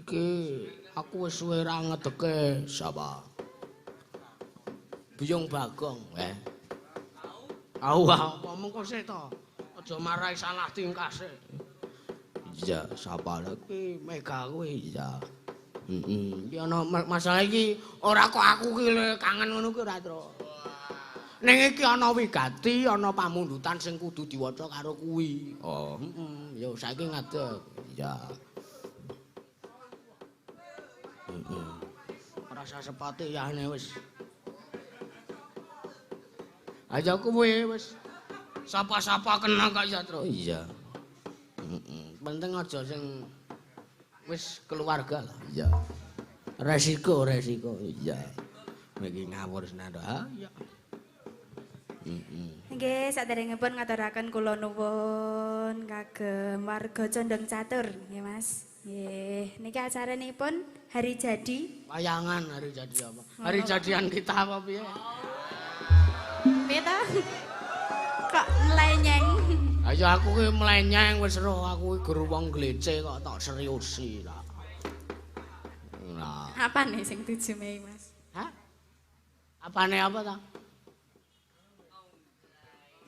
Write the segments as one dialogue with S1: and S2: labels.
S1: Iki aku wis suwe ra ngedeke sapa? Biyung Bagong, eh. Au apa mengko sik to? Aja marai salah tingkah sik. Iya, sapa iki Mega kuwi iya. Heeh. Iki ana masalah iki ora kok aku ki kangen ngono ki ora, Tru. Ning iki ana wigati, ana pamundutan sing kudu diwaca karo kuwi. Oh, heeh. Ya saiki ngadeg. Iya. Heeh. Ora usah sepati yahne wis. Aja kuwi wis sapa-sapa kena kok ya, Tru. Iya. Heeh. Penting aja sing wis keluarga lah. Iya. Resiko, resiko. Iya. Iki ngawur senado. Ha iya. Heeh.
S2: Nggih, saderengipun ngaturaken kula nuwun kagem warga Condong Catur, nggih Mas. Nggih, niki acaranipun hari jadi.
S1: Wayangan hari jadi apa? Hari jadian kita apa piye?
S2: Piye ta? Kok mlenyeng?
S1: Ayo aku ki mlenyeng wis roh aku ki guru wong glece kok tak seriusi ta. Nah.
S2: Apane sing 7 Mei, Mas?
S1: Hah? Apane apa ta?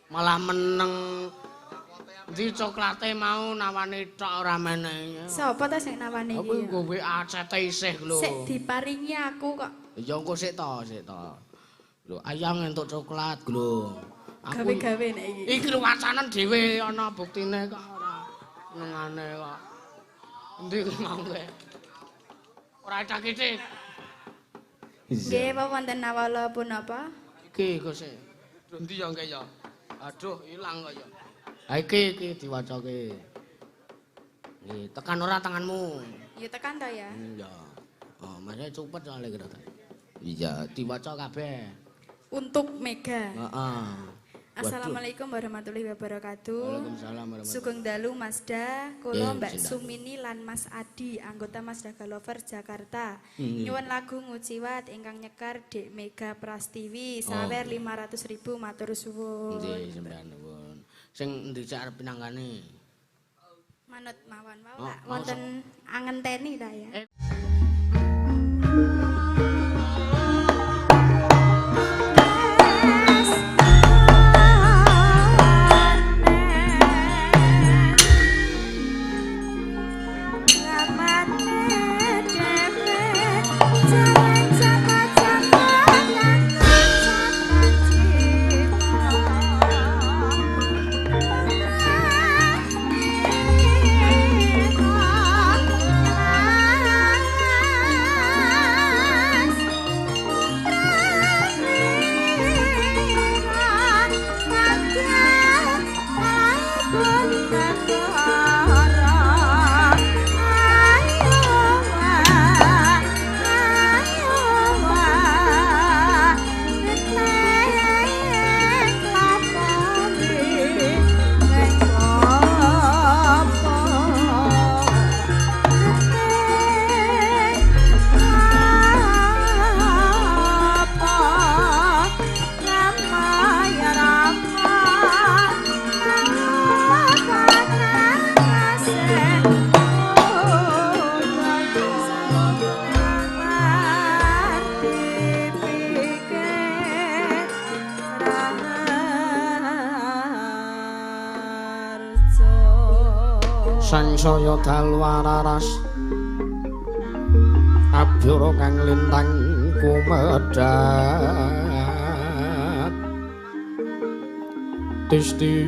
S1: Malah meneng. Endi coklate mau nawane tok ora menehi.
S2: Sapa ta sing nawani iki?
S1: Aku nggo WA cete isih lho.
S2: Sik diparingi aku kok.
S1: Ya engko sik to, sik to. Lho, ayang entuk coklat lho.
S2: Gawe-gawe nek iki.
S1: Iki lho wacanen dhewe ana buktine kok ora nengane kok. Endi mau kowe? Ora cakite.
S2: Nggih, apa wonten nawala punapa?
S1: Iki kok sik. Endi ya engke ya? Aduh, ilang kok ya. Ha iki iki diwacake. Nggih, tekan ora tanganmu?
S2: Ya tekan to ya.
S1: Iya. Oh, masih cupet soalnya kira. Iya, diwaca kabeh.
S2: Untuk Mega.
S1: Heeh.
S2: Assalamualaikum warahmatullahi wabarakatuh.
S1: Waalaikumsalam warahmatullahi.
S2: Sugeng dalu Mazda, kula Mbak Sumini lan Mas Adi, anggota Mazda Lover Jakarta. Nyuwun lagu Nguciwat ingkang nyekar Dek Mega Prastiwi, sawer 500.000 matur suwun.
S1: Nggih, sampeyan nuwun. Sing endi cak arep pinanggane?
S2: Manut mawon wae, wonten angenteni ta ya.
S1: Sangsaya dalu araras abyara kang lintang kumedhat tisti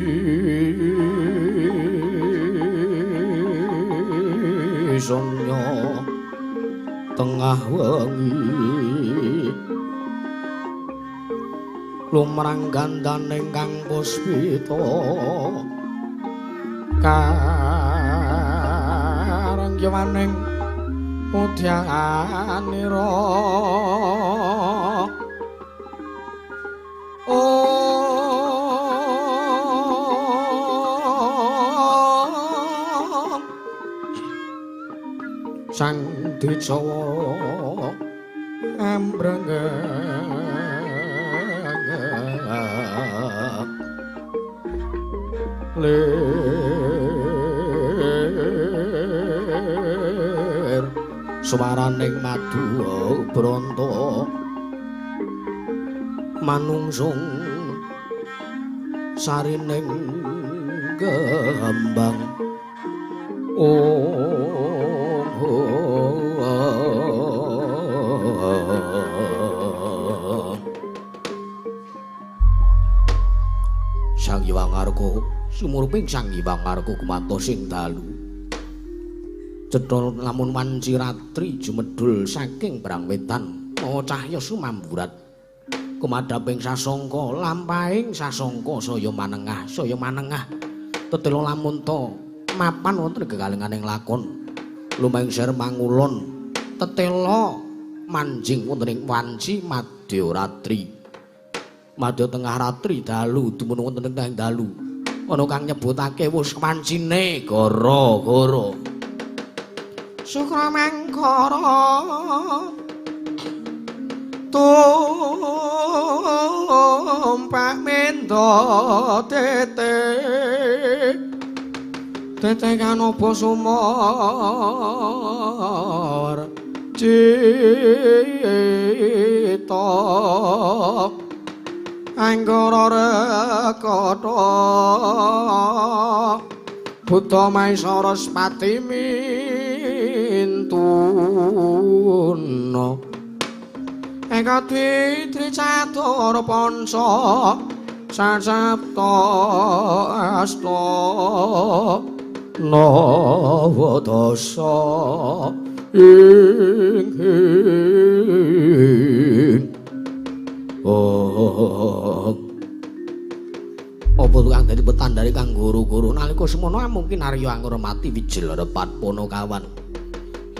S1: sonya tengah wengi lumrang gandane kang puspita karangyawaning udyanira. Om Sang Dijawa ambrengeng lir Swaraning madu bronto manungsung sarining kembang. Sang Hyang Arka sumuruping Sang Hyang Arka gumantos ing dalu. Cetha lamun wanci ratri jumedhul saking brangwetan mawa cahya sumamburat kumadhaping sasangka lampahing sasangka saya manengah tetela lamun ta mapan wonten gegalenganing lakon lumengser mangulon tetela manjing wonten ing wanci madya ratri madya tengah ratri dalu dumunung wonten ing dalu ana kang nyebutake wis wancine gara-gara Sukra mangkara tumpak mendo tete tete kanopo sumor cita anggara rekata Buddha Maisara Spati mintuna eka dwi tri catur panca sasapta asta nawa dasa ing oh. Apa tukang dadi petandare kang guru-guru nalika semono mungkin Arya Angremati wijil repat Ponokawan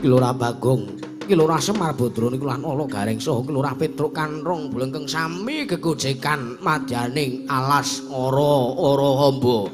S1: Ki Lurah Bagong, Ki Lurah Semar Badra niku lan Ala Gareng saha Ki Lurah Petruk Kanrong Blengkeng sami gegojekan madyaning alas ora-ora hamba.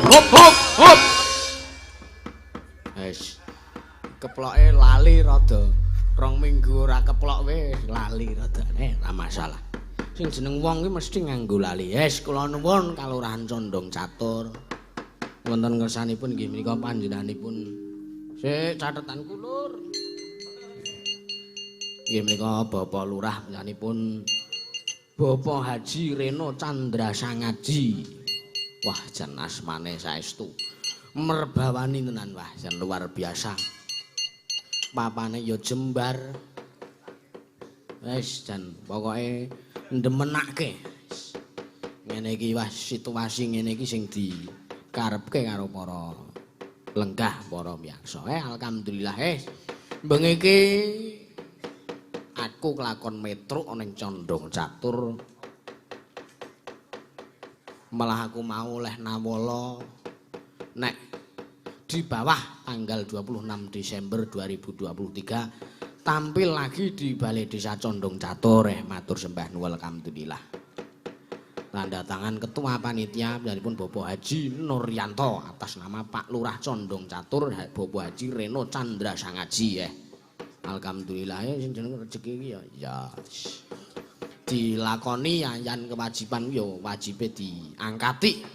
S1: Hop hop hop. Wis. Keploke lali rada. 2 minggu ora keplok wis lali rada. Ora masalah. Sing jeneng wong ki mesti nganggo lali. Wis kula nuwun Kalurahan Condong Catur. Wonten ngersanipun nggih menika panjenenganipun. Sik catetanku lur. Nggih menika Bapak Lurah panjenenganipun Bapak Haji Reno Chandra Sangaji. Wah jan asmane saestu. Merbawani tenan wah jan luar biasa. Papane ya jembar. Wis jan pokoke ndemenake. Ngene iki wah situasi ngene iki sing dikarepke karo para lenggah para miyarsa. Alhamdulillah bengi iki aku kelakon metruk ning Condong Catur. Malah aku mau oleh nawala nek di bawah tanggal 26 Desember 2023 tampil lagi di Balai Desa Condong Catur. Matur sembah nuwun alhamdulillah. Tanda tangan Ketua Panitia pun Bapak Haji Nuryanto atas nama Pak Lurah Condong Catur Bapak Haji Reno Chandra Sangaji. Alhamdulillah sing jeneng rezeki iki ya ya dilakoni yan kewajiban ya wajibe diangkati.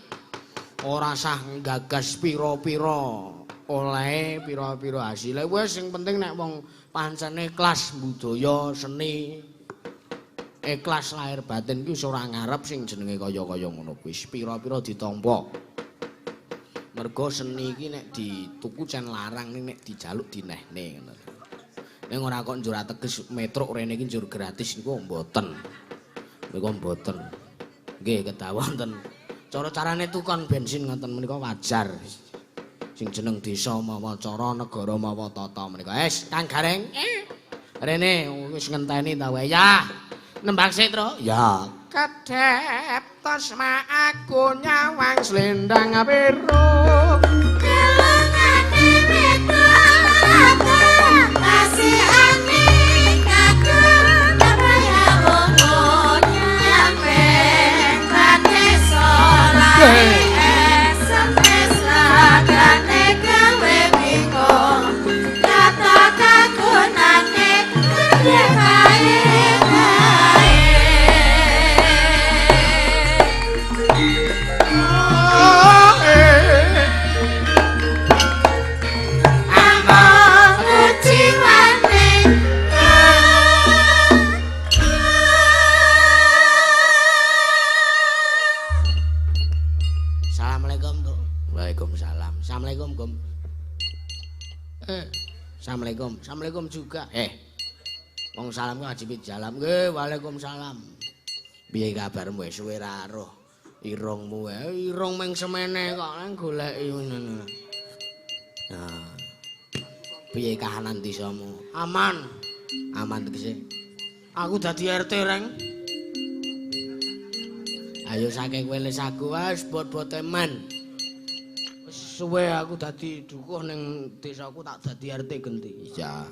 S1: Ora sah nggagas pira-pira olehe pira-pira hasile. Wis sing penting nek wong pancen ikhlas budaya seni ikhlas lahir batin ki wis ora ngarep sing jenenge kaya-kaya ngono kuwi. Pira-pira ditampa. Mergo seni iki nek dituku cen larang ning nek dijaluk dinehne ngono. Ning ora kok njur ateges metruk rene iki njur gratis niku mboten. Niku mboten. Nggih kedah wonten. Cara carane tukon bensin ngoten menika wajar. Sing jeneng desa mawa cara, negara mawa tata menika. Wis Kang Gareng. Rene wis ngenteni ta wae. Ya. Nembang sik, Tru. Ya. Kedhep tosma aku nyawang slendang biru.
S3: Kelongane metu kasihane kakung kaya wono nyampe pate soleh SMS lagane gawe bingung kata kagunane kae.
S1: Assalamualaikum, Gom. Assalamualaikum. Assalamualaikum juga. Wong salam ku wajib jalam. Nggih, waalaikumsalam. Piye kabarmu wis suwe ra roh irungmu. Irung meng semene kok nang goleki ngono. Nah. Piye kahanan desamu? Aman. Aman tegese. Aku dadi RT, Reng. Ayo saking kowe les aku wis bot-bote men. Suwe aku dadi dukuh ning desaku tak dadi RT genti. Iya.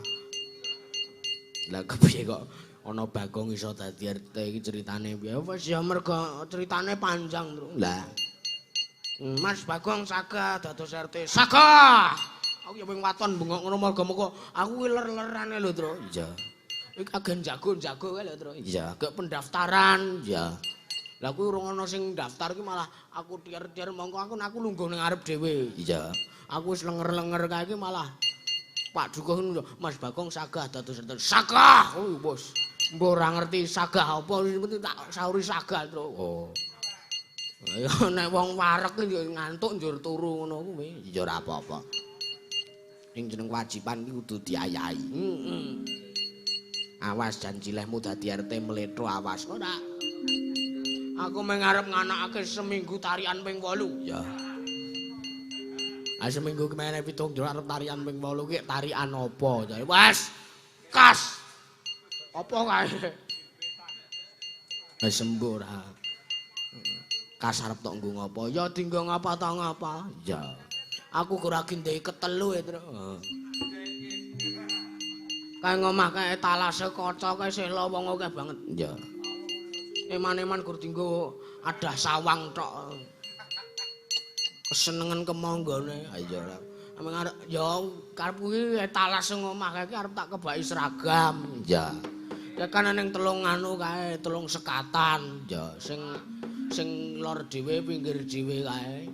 S1: Lah kepiye kok ana Bagong iso dadi RT iki ceritane piye? Wis ya mergo ceritane panjang, Tru. Lah. Mas Bagong sagah dados RT. Sagah. Aku ya wing waton bengok ngono mergo-mergo aku kuwi ler-lerane lho, Tru. Iya. Iki agen jago-jago kae lho, Tru. Iya, gek pendaftaran. Iya. Lah kuwi urung ana sing daftar ki malah aku tiar-tiar mongko aku lungguh ning ngarep dhewe. Iya. Aku wis lenger-lenger kae iki malah Pak Dukuh ngono, Mas Bagong sagah dados RT. Sagah. Oh, bos. Mbok ora ngerti sagah apa penting tak sauri sagah, Tru. Oh. Ya nek wong wareg ki ngantuk njur turu ngono kuwi. Ya ora apa-apa. Sing jeneng kewajiban ki kudu diayahi. Heeh. Awas janji lehmu dadi RT mletho awas ora. Aku meng arep nganakake seminggu tarian ping 8. Ya. Ah seminggu kemene 7 njur arep tarian ping 8 ki tarian apa? Wes. Kas. Apa kae? Wis sembuh ora. Kas arep tok nggo ngapa? Ya dinggo ngapa ta ngapa? Ya. Aku ora gendhe ketelu e, Tru. Kae ngomah kae talase kaca kae sih lowong akeh banget. Ya. Eman-eman gur dinggo adah sawang tok. Senengen kemonggone. Ha iya ora. Ameng arep ya karepku iki etalas sing omah kae iki arep tak kebaki seragam. Ya. Ya kan ning telung anu kae, telung sekatan. Ya sing sing lor dhewe pinggir dhewe kae.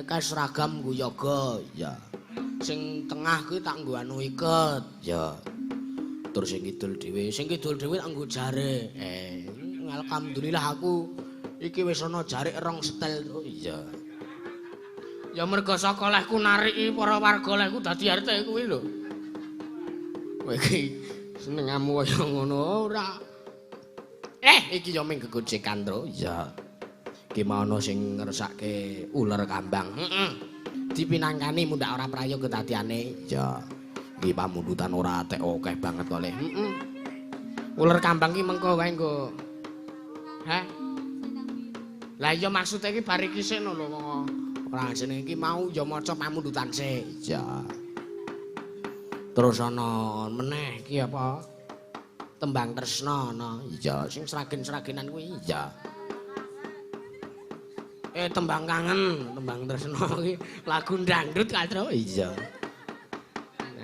S1: Kae seragam nggo yoga. Ya. Sing tengah kuwi tak nggo anu iket. Ya. Terus sing kidul dhewe, sing kidul dhewe tak nggo jare. Alhamdulillah aku iki wis ana jarik rong setel. Oh iya. Ya mergo saka lehku nariki para warga lehku dadi RT kuwi lho. Kowe iki senengamu kaya ngono ora. Iki ya mung gegojekan, Tru. Iya. Iki mau ana sing ngresake uler kambang. Heeh. Dipinangkani mundhak ora prayoga kedadiane. Iya. Iki pamundutan ora atek akeh banget kok le. Heeh. Uler kambang ki mengko wae nggo. Heh. Lah iya maksude iki bar iki sik lho wong. Ora jenenge iki mau ya maca pamundutan sik. Iya. Terus ana meneh iki apa? Tembang Tresna ana. Iya, sing sragen-sragenan kuwi. Iya. Tembang kangen, tembang Tresna iki lagu dangdut kae, Tru. Iya.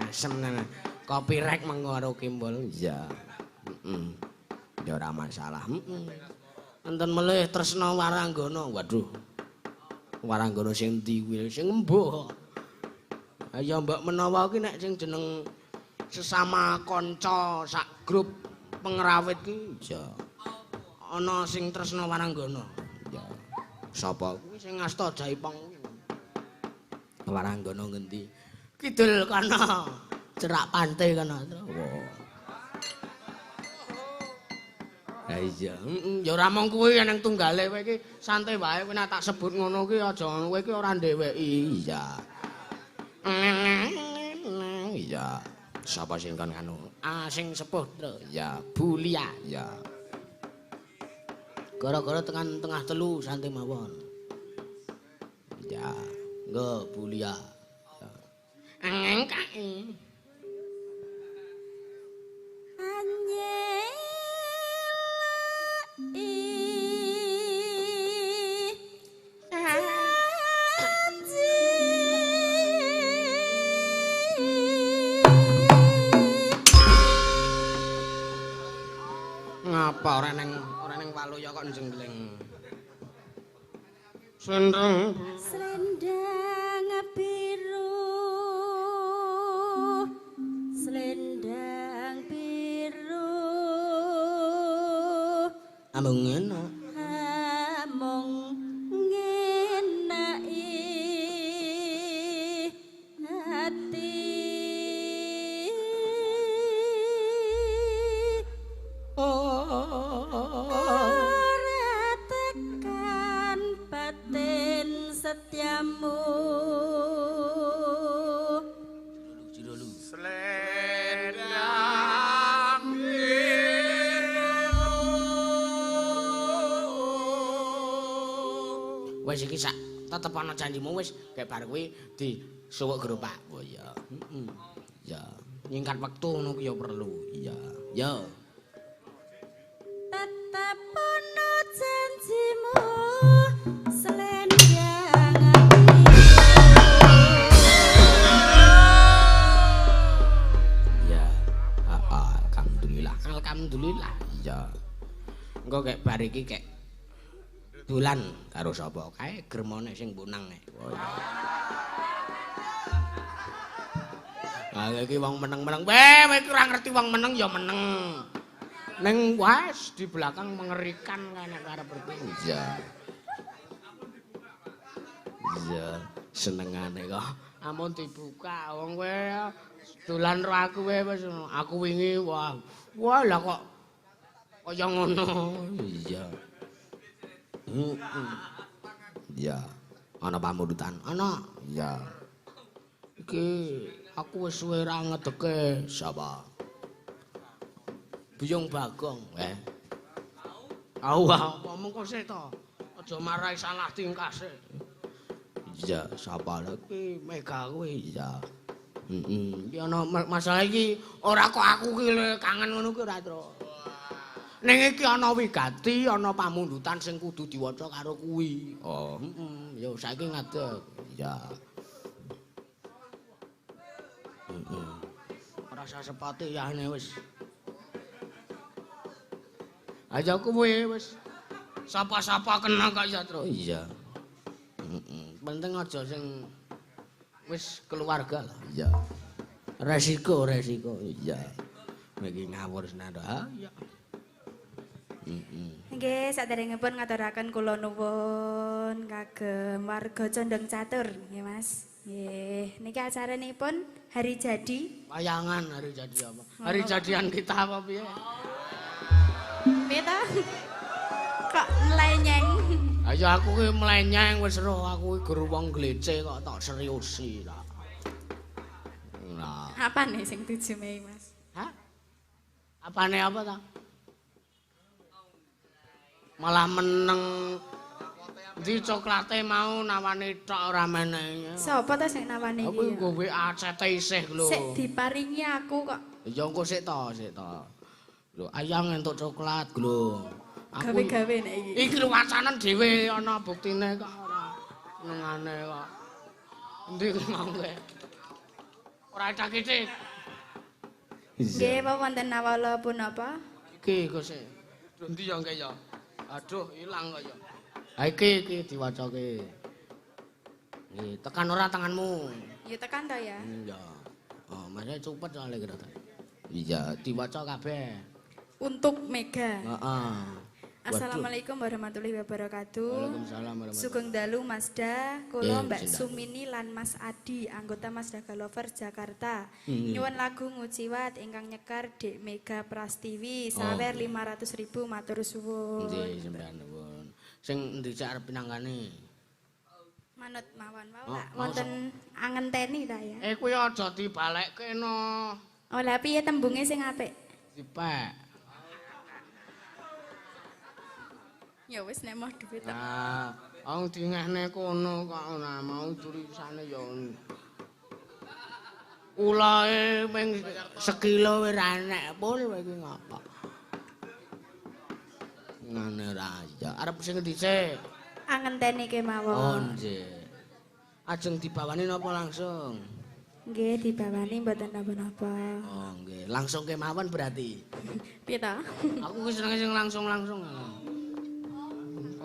S1: Asem nang copyright mengko karo Kimbul. Iya. Heeh. Ya ora masalah. Heeh. Enten melih Tresna Waranggana. Waduh. Waranggana sing ndi kuwi? Sing embuh. Ya mbok menawa ki nek sing jeneng sesama kanca sak grup pengrawit ki ya ana sing Tresna Waranggana. Ya. Sapa kuwi sing ngasta Jaipong kuwi? Waranggana ngendi? Kidul kana, cerak pantai kana. Wah. Lah iya, ya ora mung kuwi nang tunggale kowe iki santai wae kowe nek tak sebut ngono ki aja kowe iki ora ndeweki. Iya. Iya. Sapa sing kon anu? Ah sing sepuh, Tru. Ya, Bulia. Ya. Gara-gara tekan tengah telu santai mawon. Ya, nggo Bulia. Ya. Engkae. Ngapa ora neng Waluya kok njenggleng. Slendang
S3: slendang biru, slendang biru.
S1: Amung enak,
S3: amung ngenaki ati. Ora tekan batin setiamu.
S4: Slendang biru.
S1: Wis iki sak tetep ana janjimu wis gek bar kuwi disuwuk gerobak. Oh iya. Heeh. Ya, nyingkat wektu ngono ku ya perlu. Iya. Ya.
S3: Tetep ana janjimu slendang biru.
S1: Ya. Alhamdulillah. Alhamdulillah. Iya. Engko gek bar iki gek dolan karo sapa kae gremone sing punang. Oh iya. Lah iki wong meneng-meneng. Weh, kowe iki ora ngerti wong meneng ya meneng. Neng was di belakang mengerikan kan nek arep ngerti. Iya. Iya, senengane kok. Ampun dibuka wong kowe dolan ro aku kowe wis aku wingi wah. Wah lah kok kaya ngono. Iya. Iya. Ana pamundutan. Ana. Iya. Iki aku wis suwe ra ngedeke sapa? Buyung Bagong. Au apa mengko sik to? Aja marai salah tingkah sik. Iya, sapa lho kuwi Mega kuwi. Iya. Heeh. Iki ana masalah iki ora kok aku ki kangen ngono ki ora, Tru. Ning iki ana wigati, ana pamundutan sing kudu diwaca karo kuwi. Oh, heeh. Ya saiki ngadeg. Iya. Heeh. Ora usah sepati yane wis. Aja kuwi wis. Sapa-sapa kena kok ya, Tru. Iya. Heeh. Penting aja sing wis keluarga lah. Iya. Resiko, resiko. Iya. Iki ngawur senanda. Ha, iya.
S2: Nggih, saderengipun ngaturaken kula nuwun kagem warga Condong Catur, nggih Mas. Nggih, niki acaranipun hari jadi.
S1: Wayangan hari jadi apa? Hari jadian kita apa piye?
S2: Piye ta? Kok mlenyeng?
S1: Ayo aku ki mlenyeng wis roh aku ki guru wong glece kok tak seriusi ta. Nah.
S2: Apane sing 7 Mei, Mas?
S1: Hah? Apane apa ta? Malah meneng. Ndi coklate mau nawani tok ora menehi.
S2: Sapa ta sing nawani iki?
S1: Aku nggo WA cete isih lho.
S2: Sik diparingi aku kok.
S1: Ya engko sik to, sik to. Lho, ayang entuk coklat lho. Aku
S2: gawe-gawe nek iki.
S1: Iki lho wacanen dhewe ana buktine kok ora nengane kok. Endi mangke? Ora cakit.
S2: Nggih, apa wonten nawala punapa?
S1: Iki kok sik. Endi ya engke ya? Aduh, ilang kok ya. Ha iki iki diwacake. Nggih, tekan ora tanganmu?
S2: Ya tekan to ya.
S1: Iya. Oh, masih cupet soalnya kira ta. Iya, diwaca kabeh.
S2: Untuk Mega.
S1: Heeh.
S2: Assalamualaikum warahmatullahi wabarakatuh.
S1: Waalaikumsalam warahmatullahi.
S2: Sugeng dalu Mazda, kula Mbak Sumini lan Mas Adi, anggota Mazda Lover Jakarta. Nyuwun lagu Nguciwat ingkang nyekar Dek Mega Prastiwi, sawer 500.000 matur suwun.
S1: Nggih, sembah nuwun. Sing endi cak arep pinanggane?
S2: Manut mawon wae, Pak. Wonten angenteni ta ya.
S1: Eh kuwi aja dibalekke no.
S2: Oh, lha piye tembunge sing apik?
S1: Dipek.
S2: Ya wis nek moh dhuwit tok.
S1: Nah, wong dingehne kono kok ora mau tulisane ya. Ulae ming sekilo ora enek pul kowe iki ngapa? Ngene ra ya. Arep sing endi sik?
S2: Angenteni kemawon.
S1: Oh nggih. Ajeng dibawani napa langsung?
S2: Nggih, dibawani mboten napa-napa.
S1: Oh nggih, langsung kemawon berarti.
S2: Piye ta?
S1: Aku ki senenge sing langsung-langsung.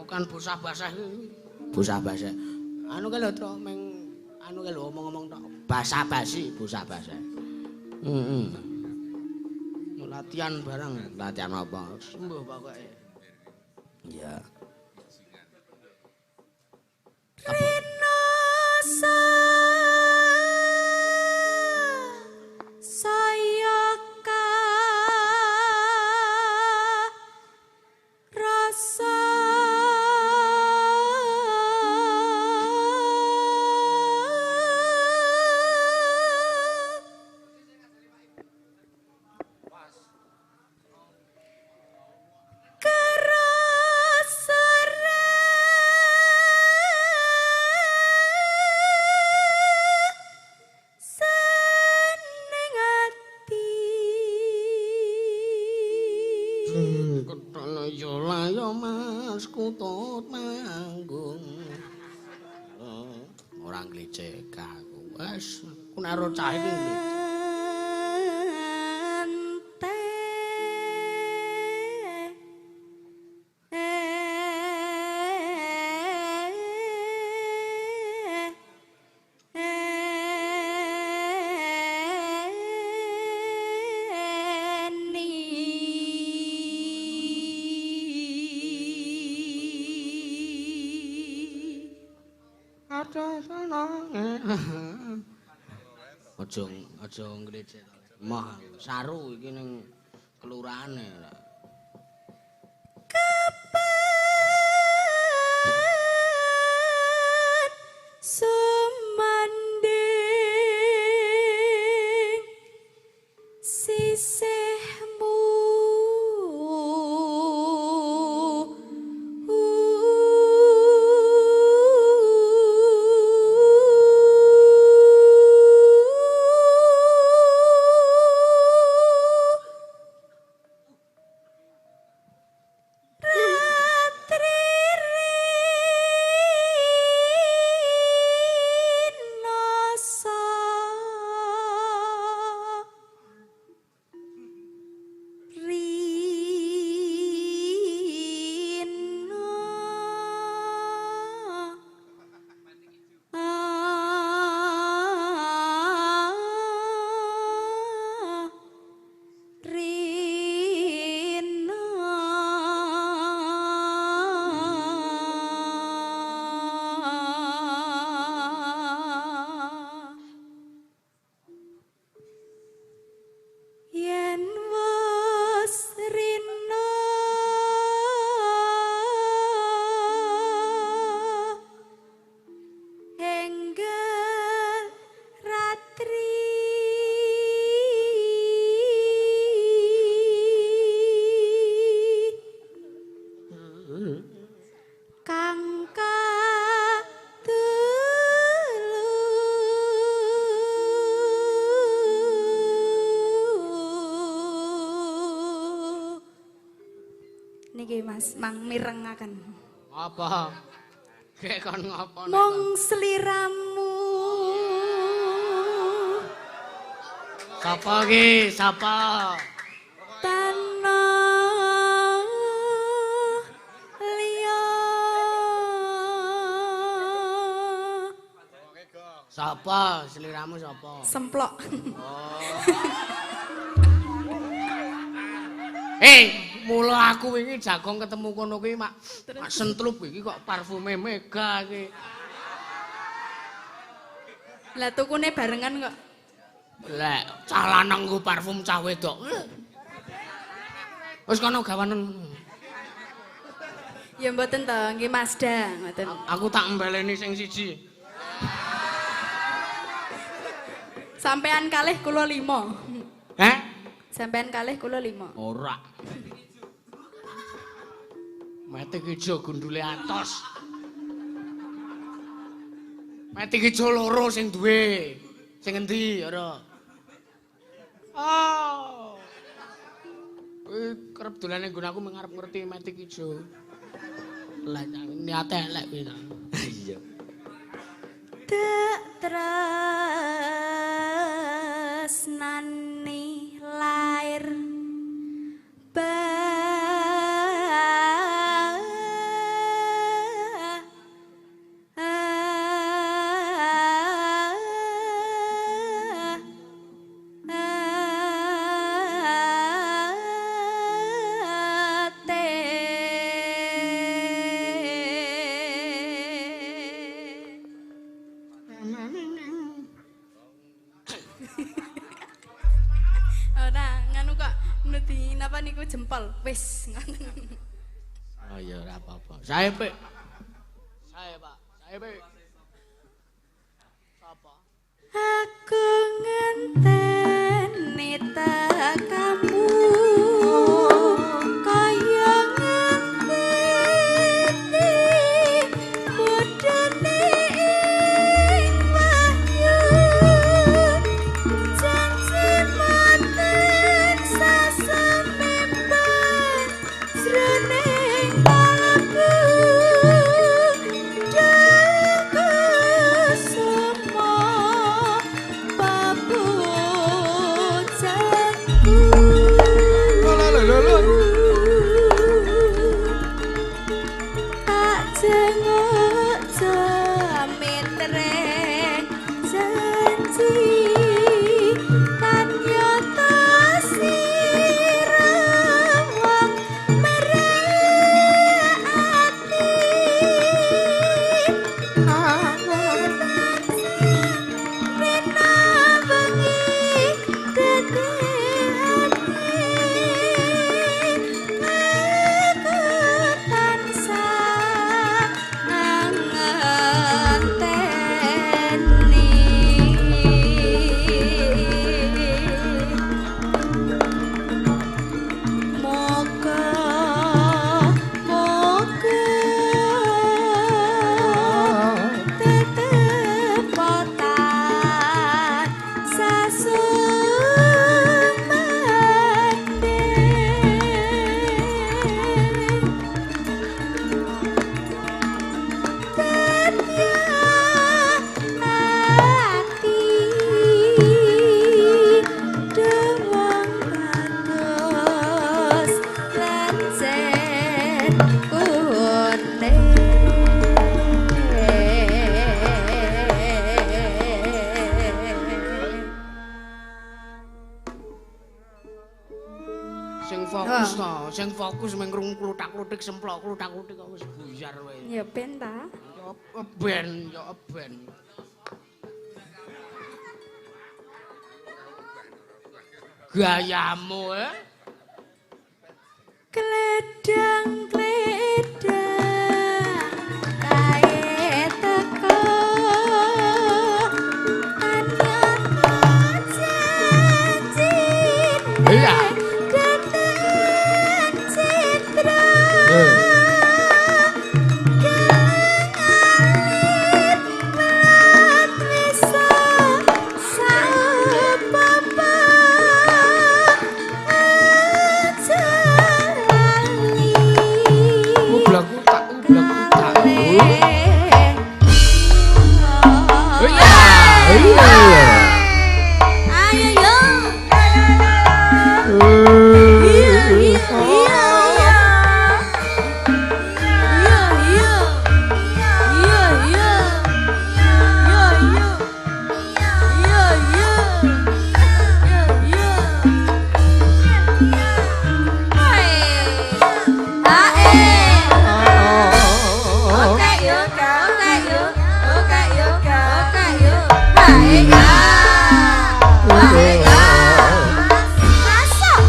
S1: Kan bosah-basah iki. Bosah-basah. Anu ke lho, Tru, meng anu ke lho omong-omong tok. Basa-basi, bosah-basah. Heeh. Latihan barang, latihan apa? Sembuh pokoke. Iya.
S3: Rino saya rasa
S1: Kutut manggung. Ora nglecek aku. Wes, ku nek ro cah iki nglecek. Aja nglecek. Mah saru iki ning kelurahane.
S3: Kapan sumanding sisihmu
S2: Mas, mang mirengaken.
S1: Apa? Gek kon ngopo nek?
S2: Mung sliramu.
S1: Sapa ki? Sapa?
S2: Tanah liya.
S1: Sapa? Sliramu sapa?
S2: Semplok.
S1: Oh. Eh, mula aku wingi jagong ketemu kono kuwi mak sentlup iki kok parfume Mega iki.
S2: Lah tukune barengan kok.
S1: Lek cah lanang nggo parfum cah wedok. Wis kono gawanen.
S2: Ya mboten to, nggih Mazda ngoten.
S1: Aku tak mbeleni sing siji.
S2: Sampean kalih kula 5.
S1: Heh?
S2: Sampean kalih kula 5.
S1: Ora. Metik ijo gundule atos. Metik ijo loro sing duwe. Sing endi ora? Oh. Kuwi kerep dolane nggon aku mung arep ngerti metik ijo. Lah niate elek kuwi. Iya.
S3: Dek tresnani lair
S2: jempol wis ngoten.
S1: Oh iya ora apa-apa. Sae Pik. Sae Pak, sae Pik. Sapa?
S3: Aku ngenteni tekamu kaya ngenteni bodhone ing wahyu janji maten sasemempan jroning kalbu kusuma papujanku. Tak jenguk jamitreng janji kan nyata sirawang merek ati rena bengi dadi ati aku tansah ngenteni. Moga moga tetep tansah sumande. Tetya ati dewang kados lecet kuning.
S1: Sing fokus to, sing fokus mung krungu kluthak-kluthik semplok kluthak-kluthik kok wis buyar wae.
S2: Ya ben ta.
S1: Ya ben, ya ben. Gayamu eh.
S3: Kledang kledang kae teko anyata janjine
S1: Iya.
S3: datan citra alit melat wisa saupapa aja lali. Ayo yo. Iya iya iya iya. Iya iya. Iya iya. Iya iya. Iya iya. Iya iya. Hai. Ae. Oke yo, oke yo. Oke yo, oke yo. Hai ya. Hai ya. Masuk.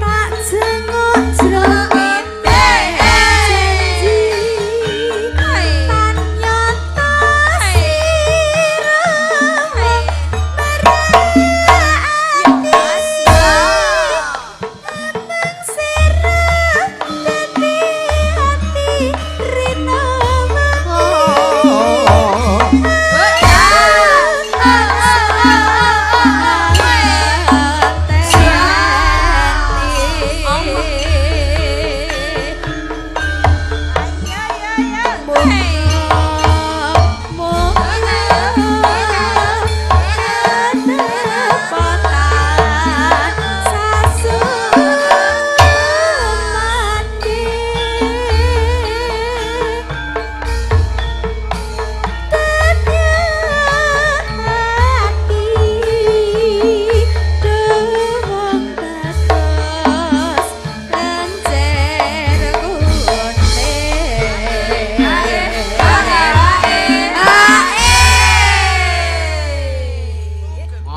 S3: Tak jenguk jroning janji tan nyata sira ameng sira dadi ati rina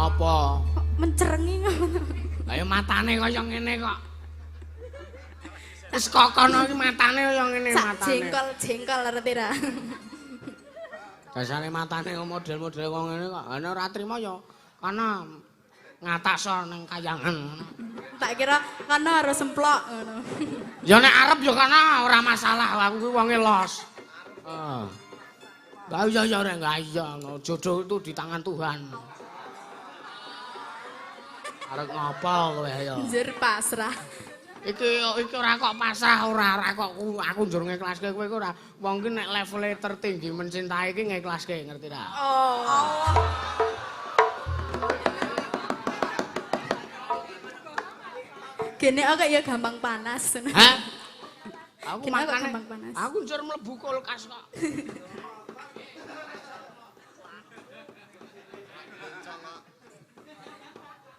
S1: Apa?
S2: Mencerengi ngono.
S1: Lah ya matane kaya ngene kok. Wis kok kono iki matane kaya ngene
S2: Sak
S1: matane.
S2: jengkol-jengkol ngerti ra.
S1: Dasare matane model-model kok ngene kok. Ana ora trimo ya kana ngataso ning kayangan.
S2: Tak kira kono harus semplok ngono.
S1: Ya nek arep ya kana ora masalah, aku kuwi wonge los. Heeh. Lah iya ya rek, lah iya jodoh itu di tangan Tuhan. Arep ngopo kowe ayo.
S2: Njur pasrah.
S1: Iki iki ora kok pasrah ora ora kok aku njur ngeklaske kowe iku ora. Wong ki nek levele tertinggi mencintai iki ngeklaske ngerti ra?
S2: Oh. Gene kok ya gampang panas.
S1: Hah? Aku
S2: Gene kok
S1: makane
S2: gampang panas.
S1: Aku njur mlebu kulkas kok.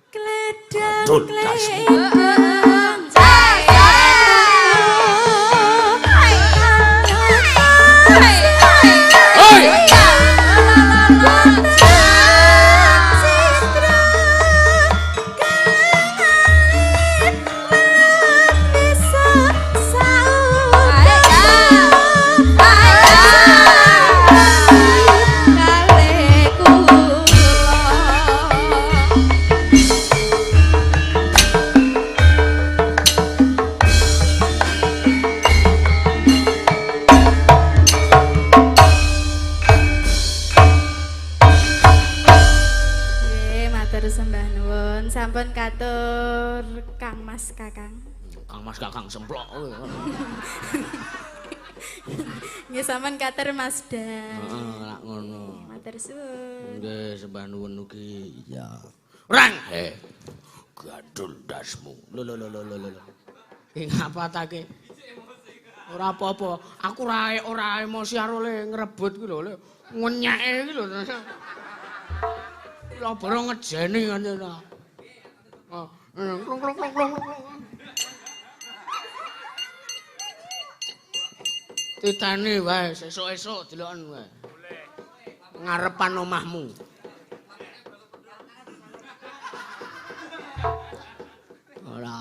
S3: Kledang
S1: Adul dasmu.
S3: kledang.
S1: Hoi!
S2: Nggih, matur sembah nuwun. Sampun katur Kang Mas Kakang.
S1: Kang Mas Kakang semplok.
S2: Nggih, sampun katur Mas Dan.
S1: Heeh, lak ngono.
S2: Matur suwun.
S1: Nggih, sembah nuwun ugi. Iya. Rang. Gandul dasmu. Lho lho lho lho lho lho. Ki ngapa ta ki? Ora apa-apa. Aku ora emosi karo le ngrebut ki lho, le ngenyeke ki lho. Lho boro ngejeni ngene ta. Oh, klung klung klung klung. Titani wae sesuk-esuk deloken wae. Ngarepan omahmu. Ora.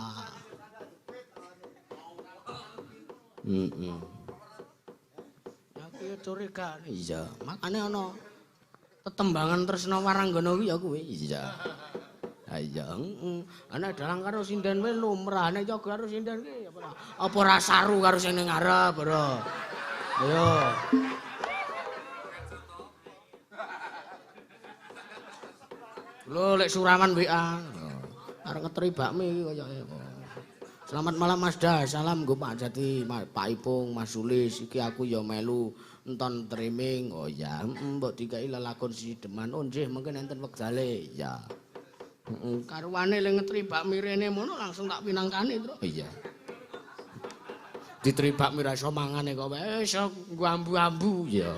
S1: Heeh. Ya kuwi curiga. Iya, makane ana tetembangan Tresna Waranggana kuwi ya kuwi. Iya. Ha iya, heeh. Ana dalang karo sinden wae lumrah, nek yoga karo sinden ki apa ora? Apa ora saru karo sing ning ngarep, ora? Ayo. Lho lek suraman WA. Arep ngeteri bakmi iki kayake. Selamat malam Mas Da, salam nggo Pak Jati, Pak Ipung, Mas Sulis, iki aku ya melu nonton streaming. Oh ya, mbok dikai lelakon sideman. Oh nggih, mungkin enten wektale. Ya. Heeh, karuane le ngeteri bakmi rene mono langsung tak pinangkani, Tru. Iya. Diteri bakmi ra iso mangane kok wae iso nggo ambu-ambu ya.